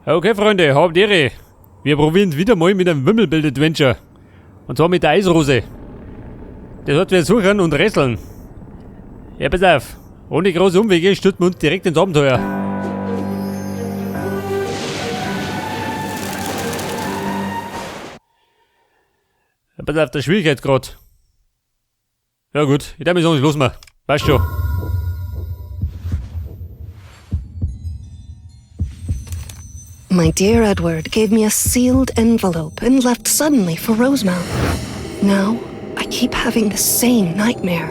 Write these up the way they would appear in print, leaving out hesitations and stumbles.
Okay, Freunde, habt Ehre. Wir probieren es wieder mal mit einem Wimmelbild-Adventure. Und zwar mit der Eisrose. Das hat wir suchen und rätseln. Ja, pass auf. Ohne große Umwege stürzen wir uns direkt ins Abenteuer. Ja, pass auf, der Schwierigkeitsgrad. Ja gut, ich darf mich sagen, los mal. Passt schon. My dear Edward gave me a sealed envelope and left suddenly for Rosemount. Now, I keep having the same nightmare.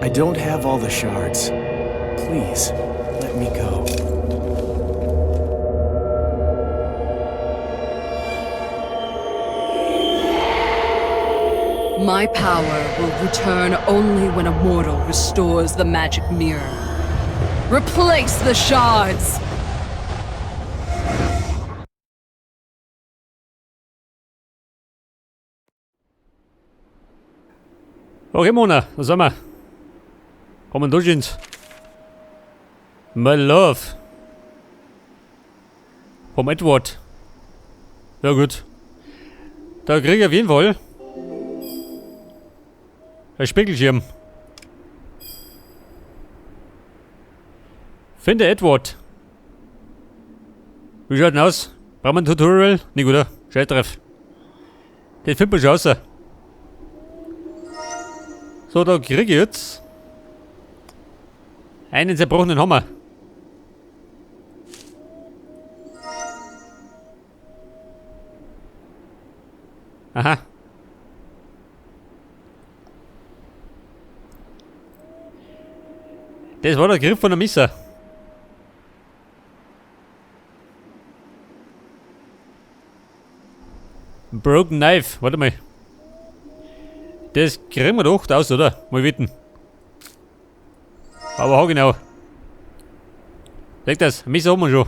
I don't have all the shards. Please, let me go. My power will return only when a mortal restores the magic mirror. Replace the shards! Okay, Mona, was haben wir? Kommen durch ins. My love. Vom Edward. Ja gut. Da krieg ich auf jeden Fall ein Spiegelschirm. Finde Edward. Wie schaut denn aus? Brauchen wir ein Tutorial? Nicht, oder? Scheiß drauf. Den findet man schon raus. So, da krieg ich jetzt einen zerbrochenen Hammer. Aha. Das war der Griff von der Missa. Broken Knife, warte mal. Das kriegen wir doch aus, oder? Mal wetten. Aber hau genau. Sag das, Messer haben wir schon.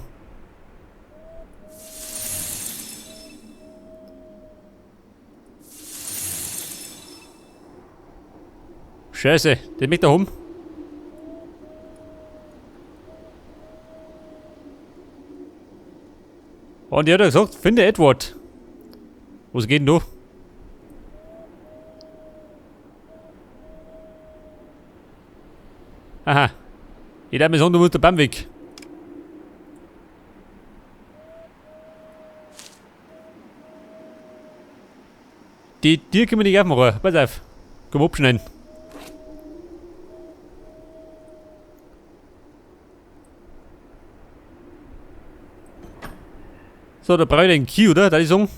Scheiße, den möchte er haben. Und die hat ja gesagt, finde Edward. Was geht denn da? Aha. Ich darf mir sagen, du musst der Baum weg. Die Tür können wir nicht aufmachen. Pass auf. Komm, abschneiden. So, da brauche ich den Key, oder? Da ich sagen.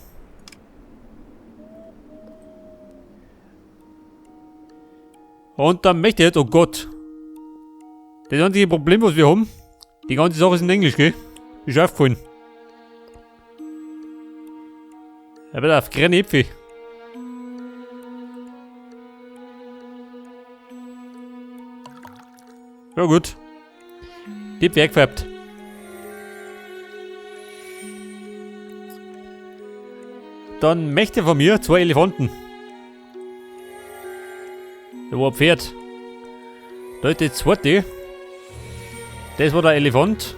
Und dann möchte ich jetzt, oh Gott. Das einzige Problem, was wir haben, die ganze Sache ist in Englisch, gell? Ist aufgefallen. Ja, pass auf, grüne Äpfel. Ja gut. Die Äpfel eingefärbt. Dann möchte von mir 2 Elefanten. Da war ein Pferd. Da ist die zweite. Das war der Elefant.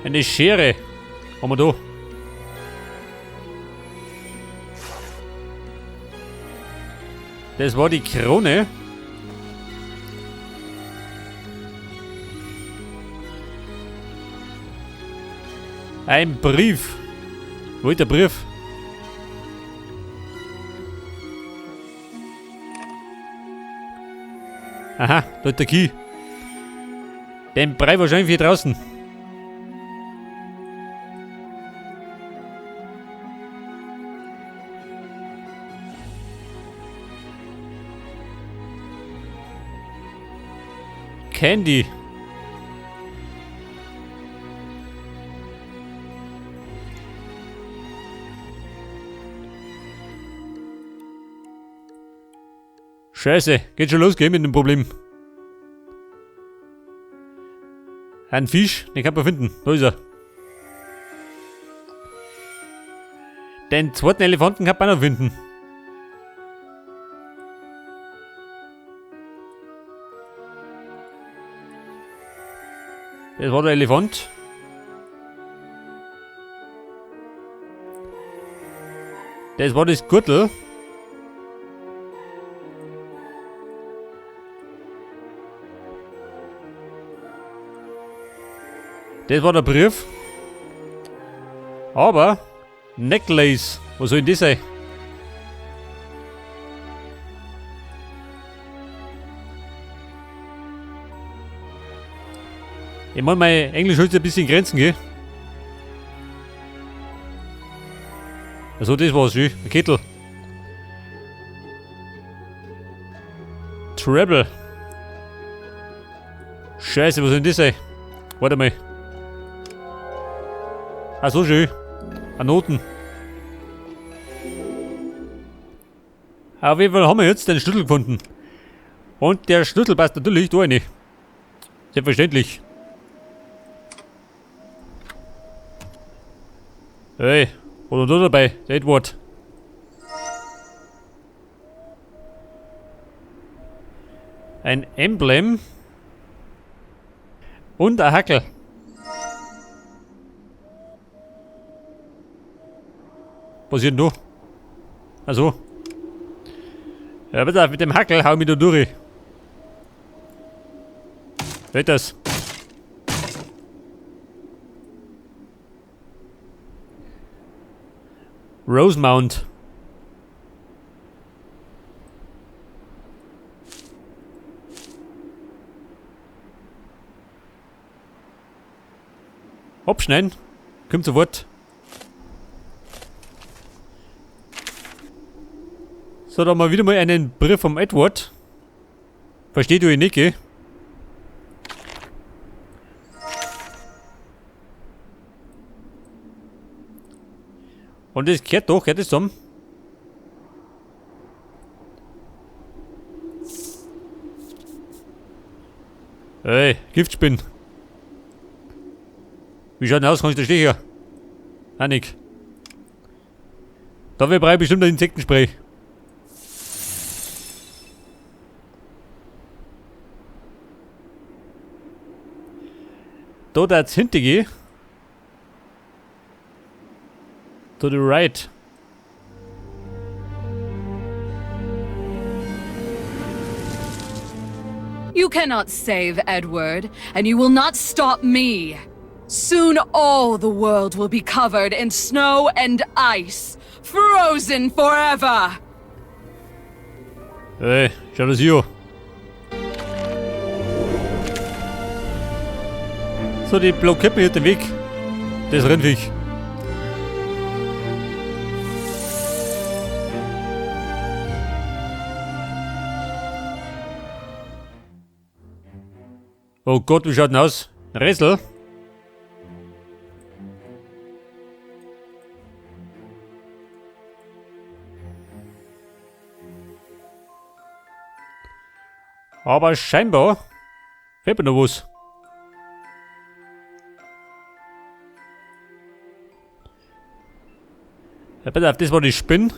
Eine Schere haben wir da. Das war die Krone. Ein Brief. Wo ist der Brief? Aha, da ist der Key. Den Brei wahrscheinlich hier draußen. Candy. Scheiße, geht schon los, gell, mit dem Problem. Ein Fisch, den kann man finden. Da ist er. Den zweiten Elefanten kann man auch noch finden. Das war der Elefant. Das war das Gürtel. Das war der Brief. Aber Necklace, was soll denn das sein? Ich mein, mein Englisch hält sich ein bisschen Grenzen, gell? Also das war's, schön. Ein Kittel. Treble. Scheiße, was soll denn das sein? Warte mal. Ach so, schön. Ein Noten. Auf jeden Fall haben wir jetzt den Schlüssel gefunden. Und der Schlüssel passt natürlich da rein. Selbstverständlich. Hey, was ist da dabei? Der Edward. Ein Emblem. Und ein Hackel. Was ist denn da? Achso. Ja, bitte, mit dem Hackel hau ich mich da durch. Geht das? Rosemount. Abschneiden. Kommt sofort. So, da haben wir wieder mal einen Brief vom Edward. Versteht ihr nicht, gell? Und das gehört doch, gehört das zusammen? Ey, Giftspinn. Wie schaut denn aus? Kann ich da stechen? Auch nicht. Da brauche ich bestimmt ein Insektenspray. Da darf's hinter gehen. To the right. You cannot save Edward, and you will not stop me. Soon all the world will be covered in snow and ice, frozen forever. Hey, schau das hier an. So, die blockiert mir hier den Weg. Das Rennviech. Oh Gott, wie schaut denn aus? Ein Rätsel? Aber scheinbar fehlt mir noch was. Ja, pass auf, das war die Spinne.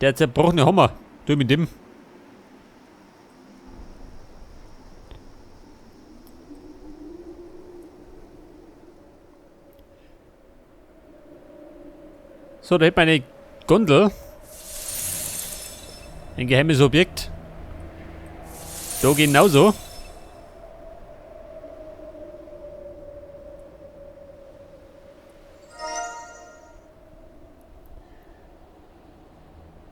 Der zerbrochene Hammer. Du mit dem. So, da hätten wir eine Gondel. Ein geheimes Objekt. Da genauso.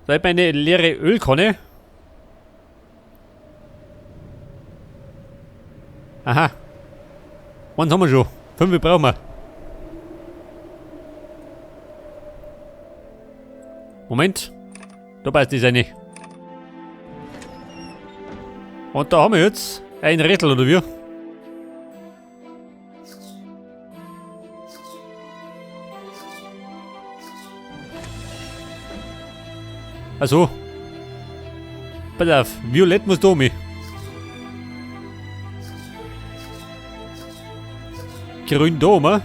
Da hätten wir eine leere Ölkanne. Aha. Eins haben wir schon. 5 brauchen wir. Moment. Da passt das eine. Und da haben wir jetzt ein Rätsel, oder wie? Also. Pass auf, Violett muss da mit. Grün da, ne?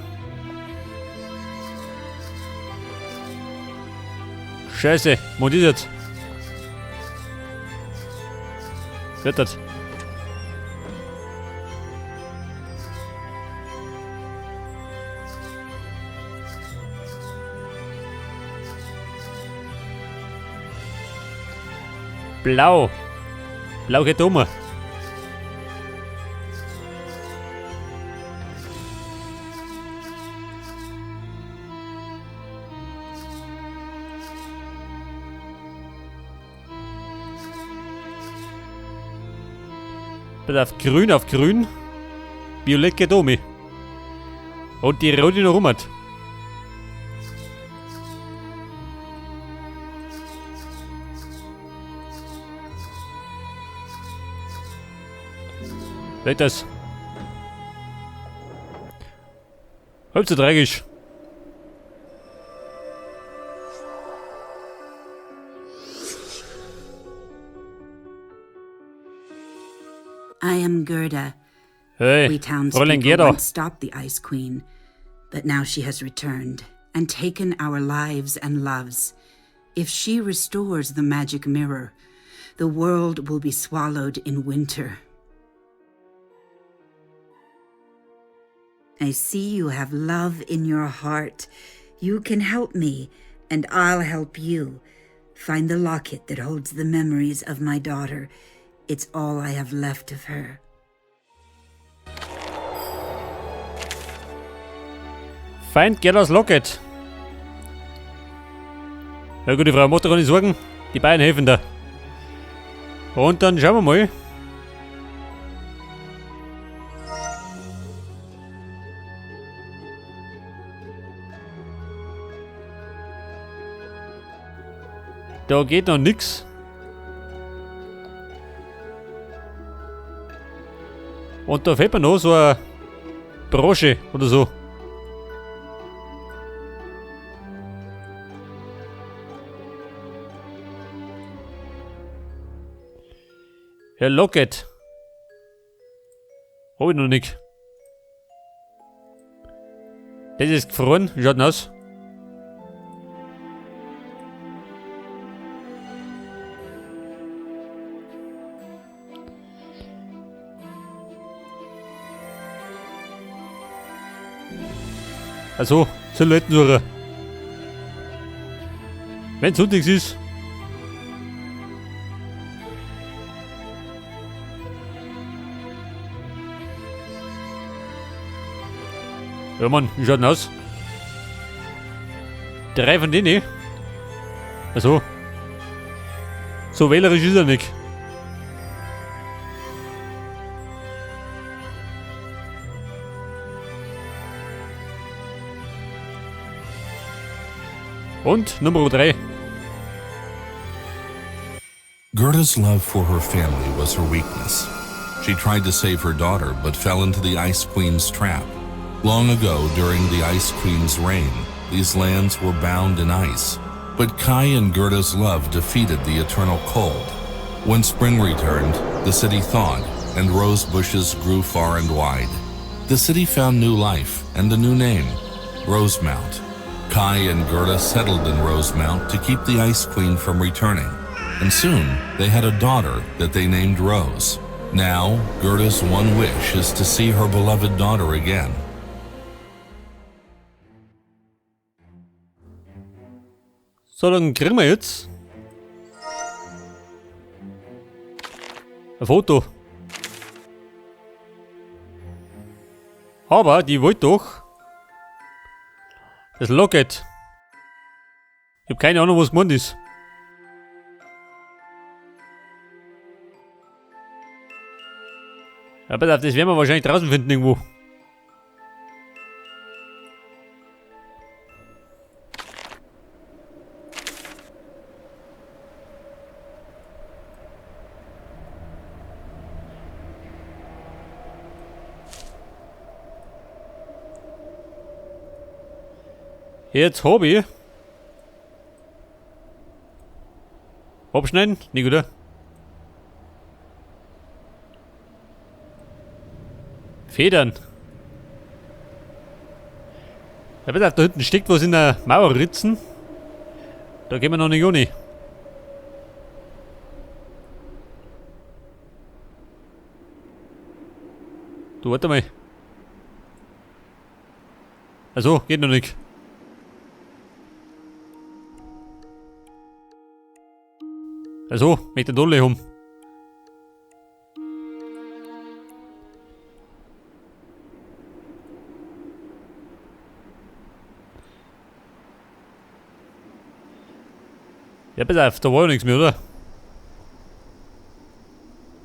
Scheiße, wo ist jetzt? Wird das? Blau. Blau geht um. Auf grün, auf grün. Violett geht um. Und die rote noch rum hat. Weg das. Halb so dreckig. I am Gerda. Hey, We townspeople Fräulein Gerda. once stopped the Ice Queen, but now she has returned and taken our lives and loves. If she restores the magic mirror, the world will be swallowed in winter. I see you have love in your heart. You can help me, and I'll help you. Find the locket that holds the memories of my daughter. It's all I have left of her. Find Gerdas Locket. Ja, gute Frau, macht dir keine Sorgen. Die beiden helfen da. Und dann schauen wir mal. Da geht noch nix. Und da fehlt mir noch so eine Brosche oder so. Herr Locket. Hab ich noch nicht. Das ist gefroren. Wie schaut denn aus? Also, Silhouettensuche. Wenn's sonntags ist. Ja Mann, wie schaut denn aus? 3 von denen? Also. So wählerisch ist er nicht. Und Nummer 3. Gerda's love for her family was her weakness. She tried to save her daughter, but fell into the Ice Queen's trap. Long ago, during the Ice Queen's reign, these lands were bound in ice. But Kai and Gerda's love defeated the eternal cold. When spring returned, the city thawed, and rose bushes grew far and wide. The city found new life and a new name, Rosemount. Kai and Gerda settled in Rosemount to keep the Ice Queen from returning, and soon they had a daughter that they named Rose. Now, Gerda's one wish is to see her beloved daughter again. So, dann kriegen wir jetzt ein Foto. Aber die wollte doch das Locket. Ich hab keine Ahnung, was gemeint ist. Ja, pass auf, das werden wir wahrscheinlich draußen finden irgendwo. Jetzt hab ich. Abschneiden? Nicht, oder? Federn. Ja, pass auf, da hinten steckt was in der Mauerritzen. Da gehen wir noch nicht ohne. Du, warte mal. Also, geht noch nicht. Also, möchte den Dolle haben. Ja, pass auf, da war ja nichts mehr, oder?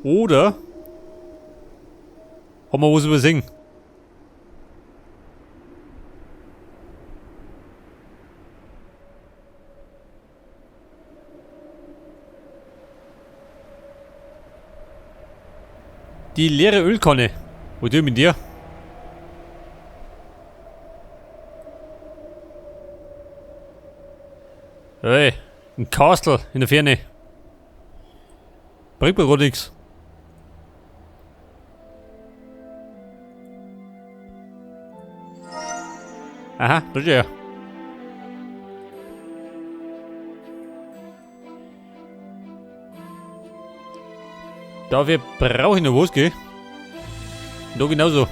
Oder? Haben wir was übersehen? Die leere Ölkanne. Wo tue ich mit dir? Hey, ein Kastel in der Ferne. Bringt mir grad nix. Aha, das ist ja. Dafür brauche ich noch was, gell? Da genauso.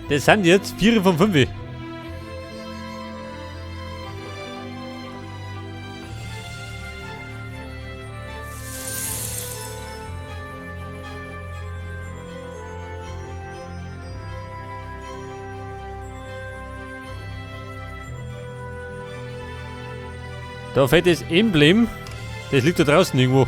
Das sind jetzt 4 von 5. Da fällt das Emblem, das liegt da draußen irgendwo.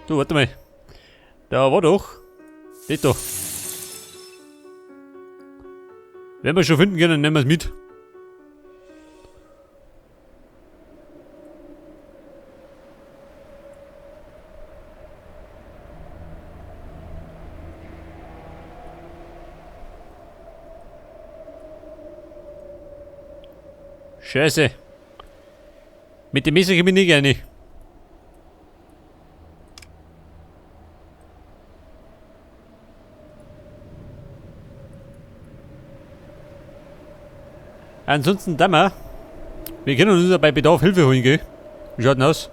Du, warte mal. Da war doch. Das da. Wenn wir schon finden können, nehmen wir es mit. Scheiße. Mit dem Messer komme ich nicht rein. Ansonsten, da wir können uns ja bei Bedarf Hilfe holen, gell? Wie schaut denn aus?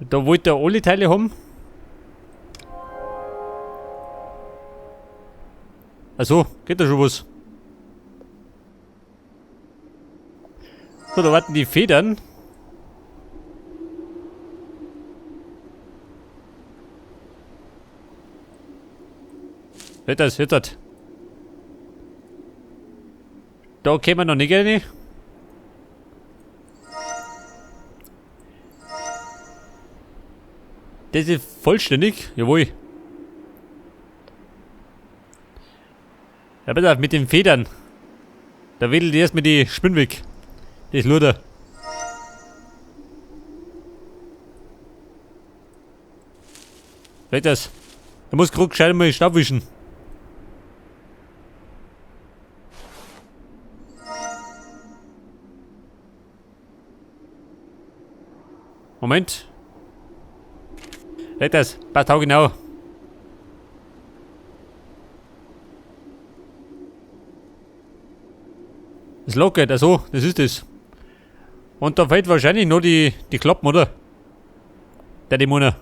Da wollte er alle Teile haben. Also, geht da schon was. So, da warten die Federn. Hört das, hört das. Da kämen wir noch nicht rein. Das ist vollständig, jawohl. Ja, pass auf, mit den Federn. Da wedelt erstmal die Spinne weg. Das Luder. Weg das. Da muss grad gescheit mal den Staub wischen. Moment. Weg das. Passt auch genau. Das lockert, also, das ist es. Und da fehlt wahrscheinlich nur die Klappen, oder? Der Dämoner.